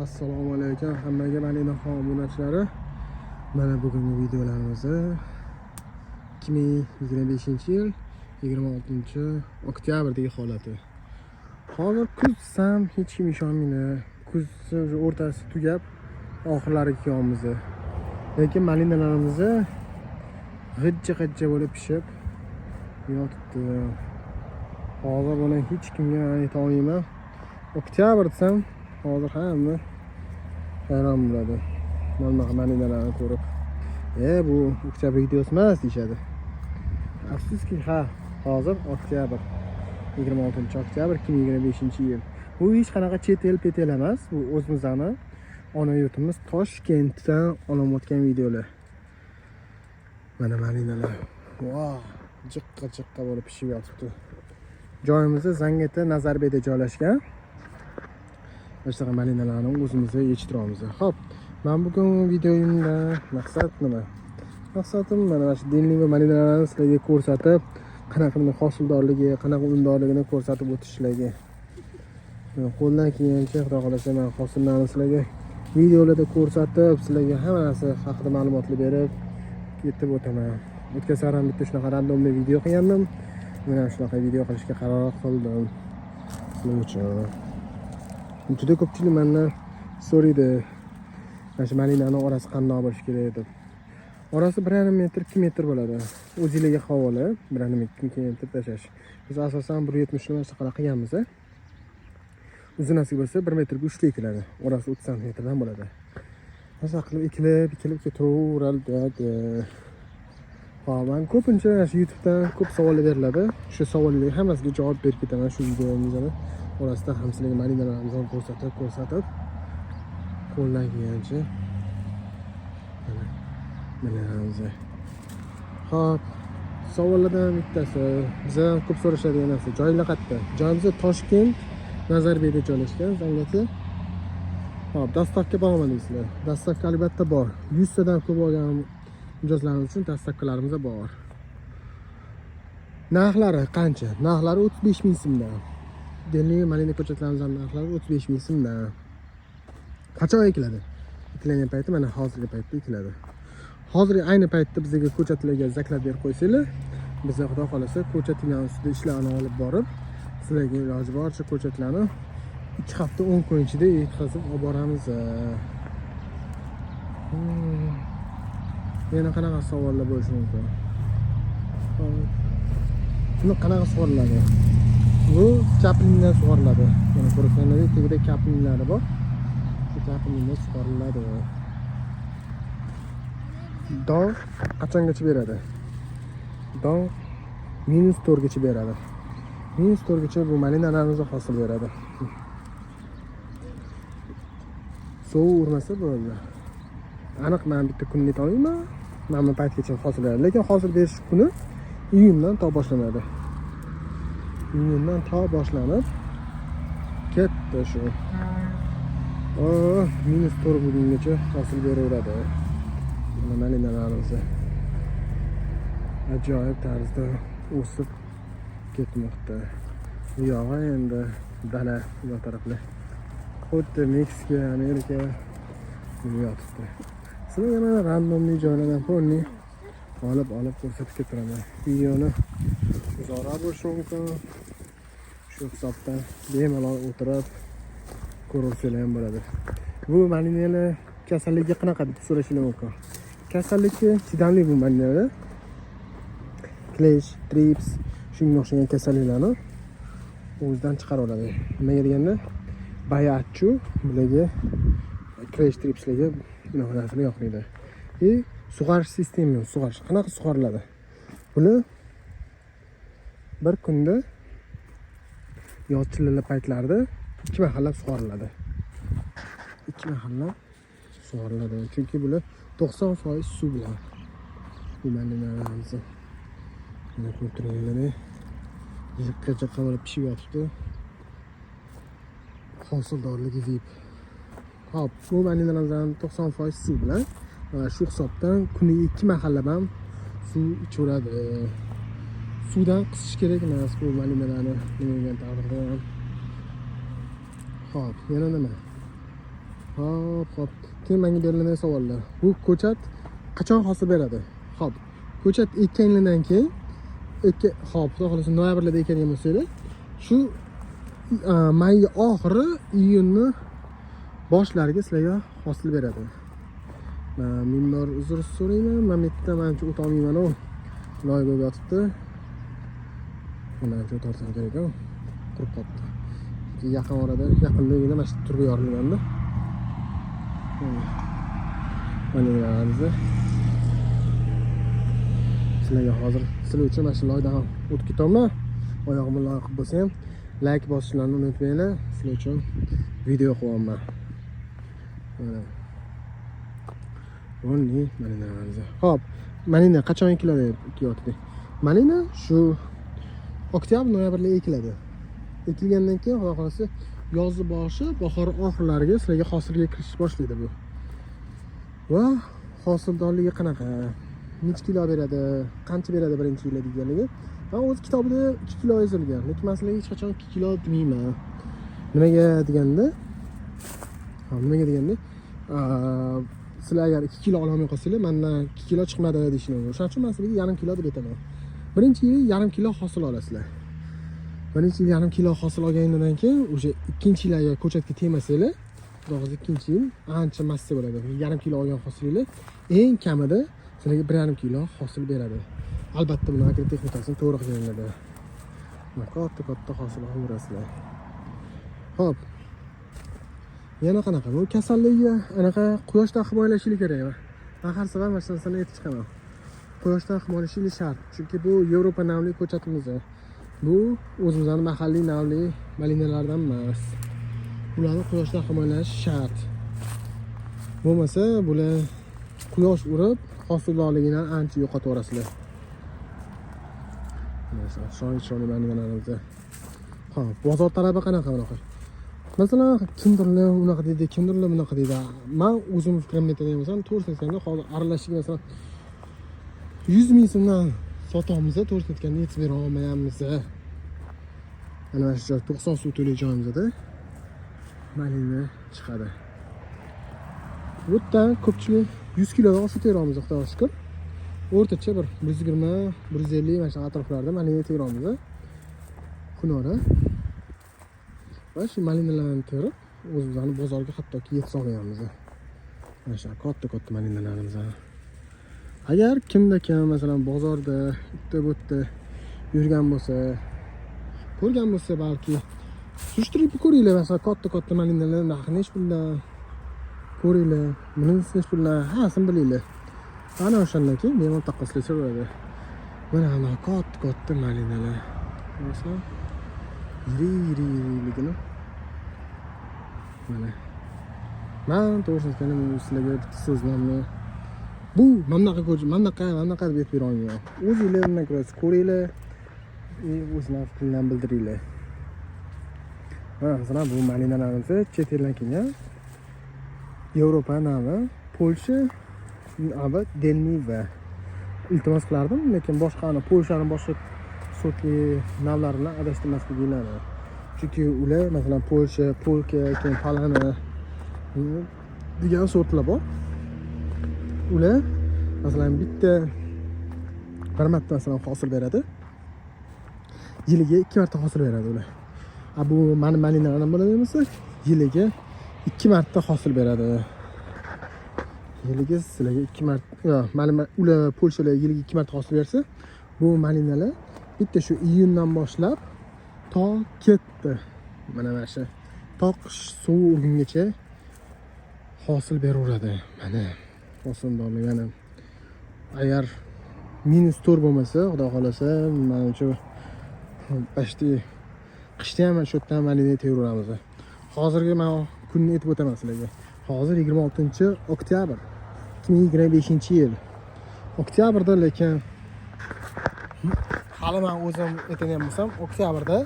Assalomu alaykum hammaga, Malinaxon obunachilari. Mana bugungi videolarimizni 2025-yil 26 oktyabrdagi holati. Hozir kuz desam, hech kim ishonmaydi. Kuz уже o'rtasi tugab, oxirlariga kelyapmiz. Lekin malinalarimiz g'ijja-g'ijja bo'lib pishib yotibdi. Hozir buni hech kimga ayta olmayman. Oktyabr desam, hozir hamma hayron bo'ladi. Mana bunaqa malinalarni ko'rib. "E, bu oktyabr videosi emas", deyishadi. Afsuski, ha, hozir oktyabr. 26 oktyabr 2025-yil. Bu hech qanaqa chet el pet el emas, bu o'zimizni ona yurtimiz Toshkentdan olinayotgan videolar. Mana malinalar. Vau, jiqqa jiqqa bo'lib pishib yotibdi. Joyimiz Zangiota, Nazarbekda joylashgan. Mana shunaqa malinalarni o'zimiz yetishtiramiz. Xo'p, men bugun videoyimda maqsad nima? Maqsadim mana shu denli va malinalarni sizlarga ko'rsatib, qanaqa hosildorligi, qanaqa unumdorligini ko'rsatib o'tish sizlarga. Qo'ldan kelgancha, Xudo xohlasa, men hosillarni sizlarga videolarda ko'rsatib, sizlarga hamma narsa haqida ma'lumotlar berib ketib o'taman. O'tgan safar ham bitta shunaqa рандомный video qilgandim. Men ham shunaqa video qilishga qaror qildim sizlar uchun. Juda ko'pchilik mendan so'raydi, mana shu malinani orasi qandoq bo'lishi kerak deb. Orasi 1,5 metr, 2 metr bo'ladi. O'zinglarga havola, 1,5 metr, 2 metr tashlash. Biz asosan 1,70 ni shunaqa qilganmiz. Uzunasi bo'lsa 1 metrga 3 ta ekiladi. Orasi 30 santimetrdan bo'ladi. Masalan qilib ekilib, ekilib ketaveradi. Hop, man ko'pincha shu YouTube'dan ko'p savollar beriladi. Shu savollarga hammasiga javob berib ketaman shu videomizni. Orasida ham sizlarga malinalarimizni ko'rsatib, ko'rsatib, qo'ldan kelgancha, mana malinalarimizni. Hop, savollardan bittasi, bizdan ko'p so'rashadigan narsa, joylar qayerda? Joyimiz Toshkent, Nazarbekda joylashgan, Zangiota. Hop, доставка bormi deysizlar? Доставка albatta bor. 100 tadan ko'p olgan mijozlarimiz uchun доставка larimiz bor. Narxlari qancha? Narxlari 35 ming so'mdan. Denli malina ko'chatlarimizning narxlari 35 ming so'mdan. Qachon ekiladi? Ekilgan payti mana hozirgi paytda ekiladi. Hozirgi ayni paytda bizga ko'chatlarga заклад berib qo'ysanglar, biz, Xudo xohlasa, ko'chatlar ustida ishlarni olib borib, sizlarga iloji boricha ko'chatlarni 2 hafta 10 kun ichida yetkazib olib boramiz. Yana qanaqa savollar bo'lishi mumkin? Hop. Buni qanaqa sug'oriladi? Bu kaplindan sug'oriladi. Mana ko'rganingizdek, tagida kaplinlari bor. Shu kaplindan sug'oriladi. Don qachongacha beradi? Don -4 gacha beradi. -4 gacha bu malinalarimiz hosil beradi. Sovuq urmasa bo'ldi. Aniq man bitta kunni aytolmayman. Mana bu paytgacha hosil beradi. Lekin hosil berish kuni iyundan to boshlanadi. Iyundan to boshlanib ketdi shu. Oh, -4 bo'lgungacha hosil beraveradi. Mana malinalarimiz ajoyib tarzda o'sib ketmoqda. Bu yog'i endi dala, bu yoq taraflar. Xuddi Meksika, Amerika bo'lib yotibdi. Sizlarga mana рандомный joylardan полный olib olib ko'rsatib ketiraman. Videoni uzoqroq bo'lishi mumkin. Shu hisobdan bemalol o'tirib ko'raversanglar ham bo'ladi. Bu malinalar kasallikka qanaqa deb so'rashinglar mumkin. Kasallikka chidamli bu malinalar. Клещ, trips, shunga o'xshagan kasalliklarni o'zidan chiqara oladi. Nimaga deganda, bayachu bularga, клещ, tripslarga bunaqa narsalar yoqmaydi. И sug'arish sistema, sug'arish qanaqa sug'oriladi? Buni bir kunda yoz chillalar paytlarida ikki mahallab sug'oriladi. Ikki mahallab sug'oriladi. Chunki bular 90% suv bilan bu malinalarimizni. Mana ko'rib turganlaring, jiqqa jiqqa bo'lib pishib yotibdi. Hosildorligi VIP. Hop, bu malinalardan 90% suv bilan va shu hisobdan kuniga ikki mahallab ham suv ichaveradi. Suvdan qisish kerak emas bu malinalarni nima bo'lgan taqdirda ham. Ho'p, yana nima? Hop. Keyin menga berilgan savollar. Bu ko'chat qachon hosil beradi? Hop. Ko'chat ekkandan keyin hop, xudo xohlasa noyabrlarda ekadigan bo'lsanglar, shu may oxiri, iyunni boshlariga sizlarga hosil beradi. Man ming bor uzr so'rayman. Man bu yerda manimcha o'ta olmayman-u. Loy bo'lib yotibdi. Manimcha o'tarsam kerak-ku. Qurib qolibdi. Chunki yaqin orada, yaqindagina mana shu turba yorilgandi. Mana sizlarga hozir, sizlar uchun mana shu loydan ham o'tib ketaman. Oyog'imni loy qilib bo'lsa ham, layk bosishlarni unutmanglar. Sizlar uchun video qilyapman. Mana. Bo'ldi, mana. Hop, malina qachon ekiladi deyapti. Malina shu oktyabr, noyabrda ekiladi. Ekilgandan keyin xudo xohlasa yozni boshi, bahor oxirlariga sizlarga hosilga kirish boshlaydi bu. Va hosildorligi qanaqa? Necha kilo beradi? Qancha beradi birinchi yili deganligi. Va o'z kitobida 2 kilo yozilgan. Lekin men sizlarga hech qachon 2 kilo demayman. Nimaga deganda? Ha, nimaga deganda? Sizlar agar 2 kilo ololmay qolsanglar, mendan 2 kilo chiqmadi deyishini mumkin. O'shaning uchun men sizlarga yarim kilo deb aytaman. Birinchi yili yarim kilo hosil olasizlar. Birinchi yil yarim kilo hosil olgandan keyin o'sha ikkinchi yil agar ko'chatga tegmasanglar, xudo xohlasa ikkinchi yil ancha massa bo'ladi. Yarim kilo olgan hosilinglar eng kamida sizlarga 1,5 kilo hosil beradi. Albatta buni agrotexnikasini to'g'ri qilganlarda. Mana katta katta hosil olaverasizlar. Xo'p. Yana qanaqa? Bu kasallikka anaqa quyoshdan himoyalashlik kerak. Men har safar mana shu narsani aytib chiqaman. Quyoshdan himoyalashlik shart. Chunki bu Yevropa navli ko'chatimiz. Bu o'zimizning mahalliy navli malinalardan emas. Ularni quyoshdan himoyalash shart. Bo'lmasa bular quyosh urib hosildorligini ancha yo'qotaverasizlar. Mana chiroyli chiroyli malinalarimiz. Xo'p, bozor talabi qanaqa bunaqa? Masalan, kimdirlar unaqa deydi, kimdirlar bunaqa deydi. Men o'zim fikrimni aytadigan bo'lsam, to'g'risini aytganda hozir aralashishga, masalan, 100 ming so'mdan sotamiz, to'g'risini aytganda yetib bera olmayapmiz. Mana shu joy 90 sotixli joyimizda malina chiqadi. Bu yerdan ko'pchilik 100 kilodan oshib teramiz, Xudoga shukur. O'rtacha bir 120, 150 mana shu atroflarda malina teramiz. Kunora. Va shu malinalarni terib, o'zimizni bozorga hattoki yetsa olmayapmiz. Mana shu katta katta malinalarimiz. Agar kimda kim masalan bozorda bitta bu yerda yurgan bo'lsa, ko'rgan bo'lsa, balki surishtirib ko'ringlar, masalan, katta katta malinalar narxi nechi puldan ko'ringlar, bunisi nechi puldan, hammasini bilinglar. Ana o'shandan keyin bemalol taqqoslasa bo'ladi. Mana katta katta malinalar. Ko'rasizlar? Iri iri iriligini. Mana. Man to'g'risini aytganda sizlarga bitta so'zlarni bu mana bunaqa ko'ch, mana bunaqa, mana bunaqa deb aytib bera olmayman. O'zinglar undan ko'rasiz, ko'ringlar, o'zinglar fikringlarni bildiringlar. Mana masalan bu malinalarimiz chet eldan kelgan. Yevropa navi, Polsha navi Delmiva. Iltimos qilardim, lekin boshqa ana Polshani boshqa sortli navlar bilan adashtirmasliginglarni. Chunki ular masalan Polsha, Polka, keyin Palana degan sortlar bor. Ular masalan bitta bir marta masalan hosil beradi. Yiliga ikki marta hosil beradi ular. A bu mani malinalarim bo'ladi bo'lsa, yiliga ikki marta hosil beradi. Yiliga sizlarga ikki marta, yo'q, mana ular Polshalar yiliga ikki marta hosil bersa, bu malinalar bitta shu iyundan boshlab to ketdi. Mana shu to qish sovuq urgungacha hosil beraveradi. Mana hosildorlik mana agar -4 bo'lmasa, xudo xohlasa, manimcha почти qishda ham mana shu yerdan malina teraveramiz. Hozirgi man kunni aytib o'taman sizlarga. Hozir 26 oktyabr 2025-yil. Oktyabrda, lekin hali man o'zim aytadigan bo'lsam, oktyabrda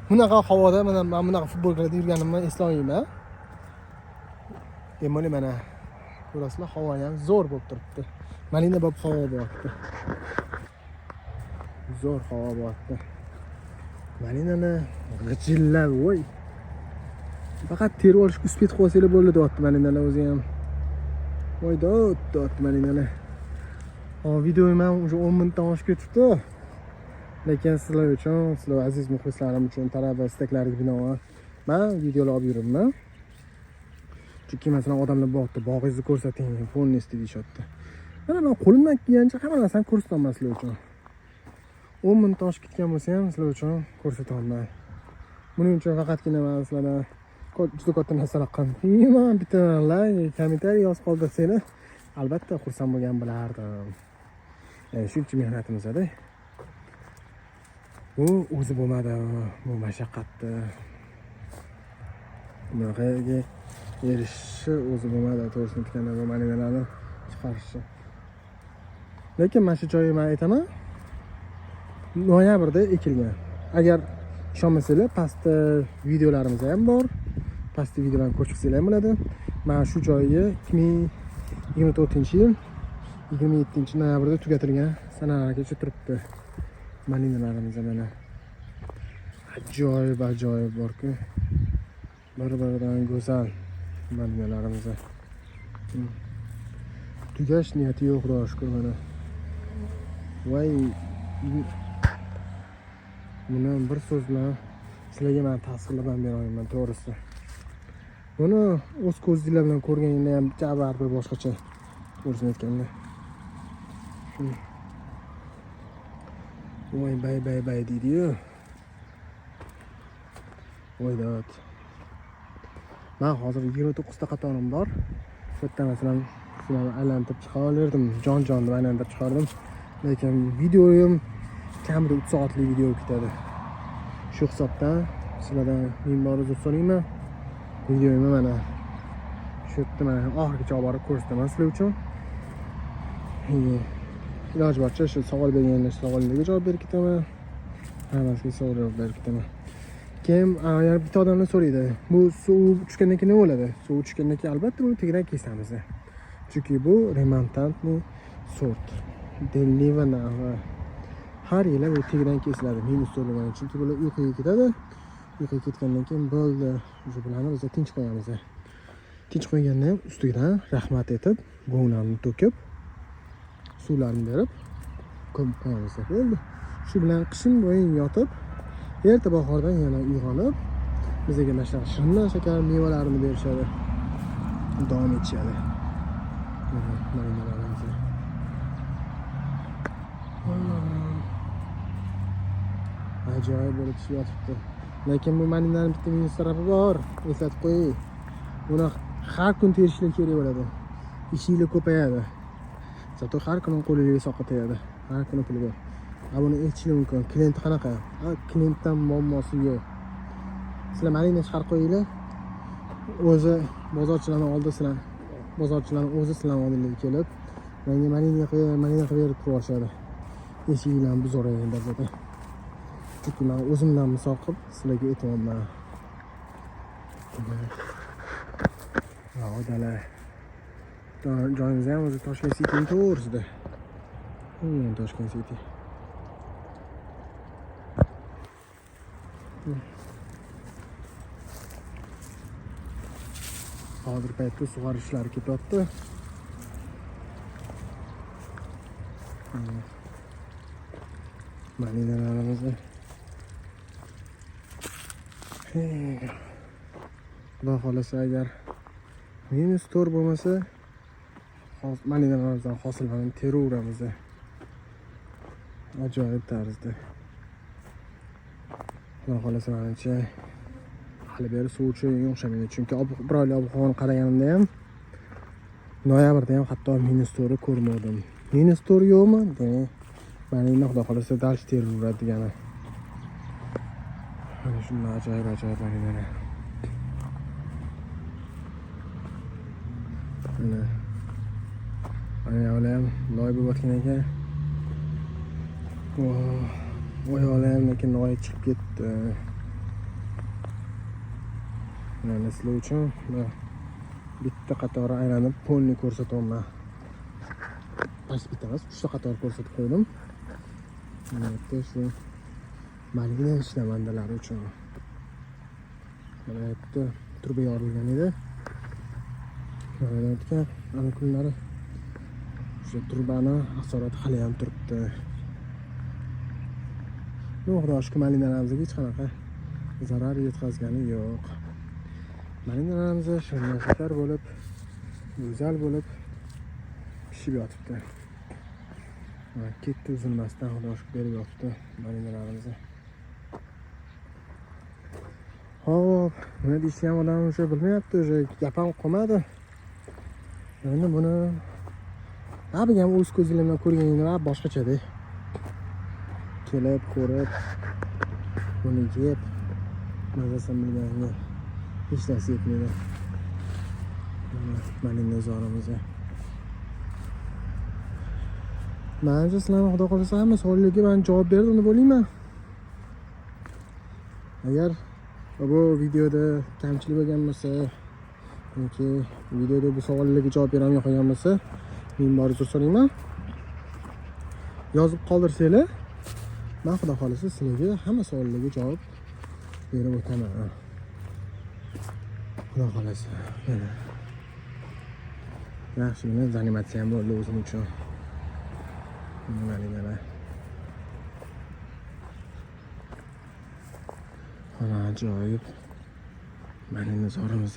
bunaqa havoda mana man bunaqa futbolkalarda yurganimni eslolmayman. Тем более mana ko'rasizlar, havo ham zo'r bo'lib turibdi. Malina bo'lib havo bo'lyapti. Zo'r havo bo'lyapti. Malinani g'ijillab, voy. Faqat terib olish успеть qilib olsanglar bo'ldi deyapti malinalar o'zi ham. Voy dod deyapti malinalar. Hop, videoyim ham уже 10 minutdan oshib ketibdi. Lekin sizlar uchun, sizlar aziz muxlislarim uchun talab va istaklariga binoan man videolar olib yuribman. Chunki masalan odamlar bo'pti, bog'ingizni ko'rsating, полностью deyishyapti. Mana men qo'limdan kelgancha hamma narsani ko'rsataman sizlar uchun. 10 minutdan oshib ketgan bo'lsa ham sizlar uchun ko'rsataman. Buning uchun faqatgina man sizlardan juda katta narsalar qilmayman. Bitta like, kommentariy yozib qoldirsanglar, albatta xursand bo'lgan bo'lardim. Yani shuncha mehnatimiz-da. Bu o'zi bo'lmadi, bu mashaqqatni. Bunaqaga erishishi o'zi bo'lmadi, to'g'risini aytganda bu malinalarni chiqarishi. Lekin mana shu joyi men aytaman, noyabrda ekilgan. Agar ishonmasanglar, pastda videolarimiz ham bor. Pastda videolarni ko'rib chiqsanglar ham bo'ladi. Mana shu joyi 2024-yil 27 noyabrda tugatilgan sanalargacha turibdi. Malinalarimiz mana ajoyib ajoyib borku. Bir-biridan go'zal malinalarimiz. Tugash niyati yo'q, Xudoga shukur mana. Voy, buni bir so'z bilan sizlarga man tasvirlab ham bera olmayman to'g'risi. Buni o'z ko'zinglar bilan ko'rganingda ham baribir boshqacha, to'g'risini aytganda. Voy bay bay bay deydi-yu. Voy dod. Man hozir 29 ta qatorim bor. Shu yerda masalan sizlarni aylantirib chiqaverdim, jon jon deb aylantirib chiqardim. Lekin videoyim kamida 3 soatlik video ketadi. Shu hisobdan sizlardan ming bor uzr so'rayman. Videoyimni mana shu yerda mana oxirigacha olib borib ko'rsataman sizlar uchun. Iloji boricha shu savol berganlar savollarga javob berib ketaman. Hammasiga savol javob berib ketaman. Keyin yana bitta odamlar so'raydi. Bu suv tushgandan keyin nima bo'ladi? Suv tushgandan keyin albatta buni tagidan kesamiz. Chunki bu ремонтантный sort. Denliva navi. Har yili bu tagidan kesiladi, minus to'rlagan. Chunki bular uyquga ketadi. Uyquga ketgandan keyin bo'ldi. O'sha bularni biz tinch qo'yamiz. Tinch qo'yganda ham ustidan rahmat aytib, govlarni to'kib, suvlarni berib ko'mib qo'yamiz. Bo'ldi. Shu bilan qishin bo'yi yotib, erta bahordan yana uyg'onib, bizga mana shunaqa shirindan shakar mevalarini berishadi. Davom etishadi. Mana malinalarimiz. Ajoyib bo'lib pishib yotibdi. Lekin bu malinani bitta minus tarafi bor, eslatib qo'yay. Buni har kun terishlik kerak bo'ladi. Ishinglar ko'payadi. Зато har kuni qo'lingizga soqqa tegadi. Har kuni puli bor. A buni aytishim mumkin. Klient qanaqa? A klientdan muammosi yo'q. Sizlar malina chiqarib qo'yinglar. O'zi bozorchilarni oldi sizlar bozorchilarni o'zi sizlarni oldingizga kelib, menga malina qilib, malina qilib berib turib olishadi. Eshiginglarni buzib deb. Chunki man o'zimdan misol qilib sizlarga aytyapman. Va odalar. Joyimiz ham o'zi Toshkent Cityning to'g'risida. Toshkent City. Hozir paytda sug'orish ishlari ketyapti. Malinalarimizni. Hey. Xudo xohlasa agar -4 bo'lmasa, malinalardan hosillarni teraveramiz. Ajoyib tarzda. Xudo xohlasa manimcha hali beri sovchiga o'xshamaydi. Chunki bir oylik ob-havoni qaraganimda ham noyabrda ham hatto -4 ko'rmadim. -4 yo'qmi? Demak, malina xudo xohlasa дальше teraveradi degani. Mana shunday ajoyib ajoyib malinalar. Mana. Mana yoqlar ham loy bo'lib yotgan ekan. Oh, oyoqlar ham lekin loy chiqib ketdi. Mana sizlar uchun bitta qatori aylanib polni ko'rsatyapman. Qaysi bitta emas, 3 ta qator ko'rsatib qo'ydim. Mana bu yerda shu malina ishlamandalar uchun. Mana bu yerda Truba yorilgan edi. Nimadan o'tgan ana kunlari o'sha trubani asorati hali ham turibdi. Ну, Xudoga shukur, malinalarimizga hech qanaqa zarar yetkazgani yo'q. Malinalarimiz shirin shakar bo'lib, go'zal bo'lib pishib yotibdi. Mana ketdi uzilmasdan, Xudoga shukur, berib yotibdi malinalarimizni. Xo'p, nima deyishni ham odam o'sha bilmayapti, o'sha gap ham qolmadi. Endi buni baribir ham o'z ko'zinglar bilan ko'rganingda baribir boshqachada. Kelib, ko'rib, buni yeb, mazasini bilganga hech narsa yetmaydi. Mana malinazorimiz. Manimcha sizlarni Xudo xohlasa hamma savollarga men javob berdim deb o'ylayman. Agar bu videoda kamchilik bo'lgan bo'lsa yoki videoda bu savollarga javob bera olmay qolgan bo'lsa, men bor uzr so'rayman. Yozib qoldirsanglar, men Xudo xohlasa sizlarga hamma savollarga javob berib o'taman. Xudo xohlasa. Mana. Yaxshigina zanimatsiya ham bo'ldi o'zim uchun. Mana. Mana ajoyib malinazorimiz.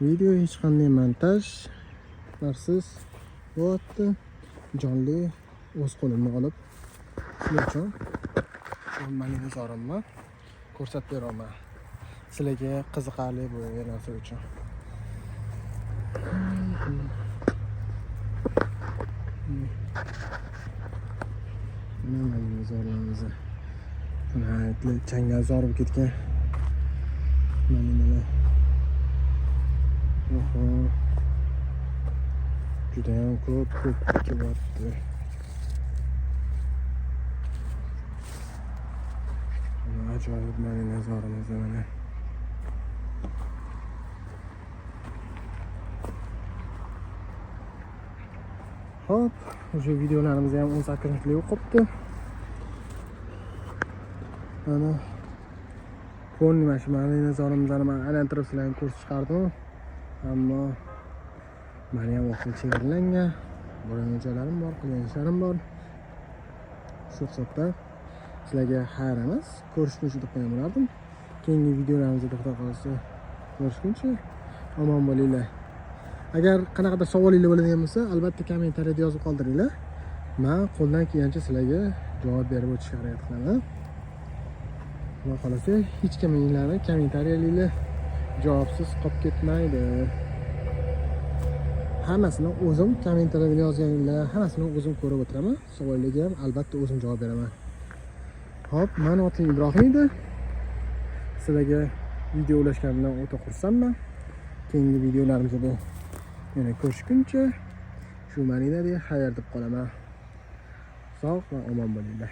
Video hech qanday montaj narsiz bo'lyapti. Jonli o'z qo'limga olib sizlar uchun shu malinazorimni ko'rsatib beraman. Sizlarga qiziqarli bo'lgan narsa uchun. Mana malinazorlarimiz. Mana changalzor bo'lib ketgan malinalar. Oho. Judayam ko'p kelyapti. Mana ajoyib malinazorimiz mana. Hop, o'sha videolarimiz ham 18 minutlik qolibdi. Mana polni mana shu malinazorimizni men aylantirib sizlarga ko'rsatib chiqardim. Ammo meni ham vaqtim chegaralangan. Borgan joylarim bor, qilgan ishlarim bor. Shu hisobda sizlarga xayr emas, ko'rishguncha deb qo'ygan bo'lardim. Keyingi videolarimizda Xudo xohlasa ko'rishguncha omon bo'linglar. Agar qanaqadir savolinglar bo'ladigan bo'lsa, albatta kommentariyada yozib qoldiringlar. Men qo'ldan kelgancha sizlarga javob berib o'tishga harakat qilaman. Xudo xohlasa hech kiminglarni kommentariyalaringlar javobsiz qolib ketmaydi. Hammasini o'zim kommentariyada yozganinglar, hammasini o'zim ko'rib o'tiraman. Savollarga ham albatta o'zim javob beraman. Xo'p, meni otim Ibrohim edi. Sizlarga video ulashganimdan o'ta xursandman. Keyingi videolarimizda yana ko'rishguncha shu malinadek xayr deb qolaman. Sog' va omon bo'linglar.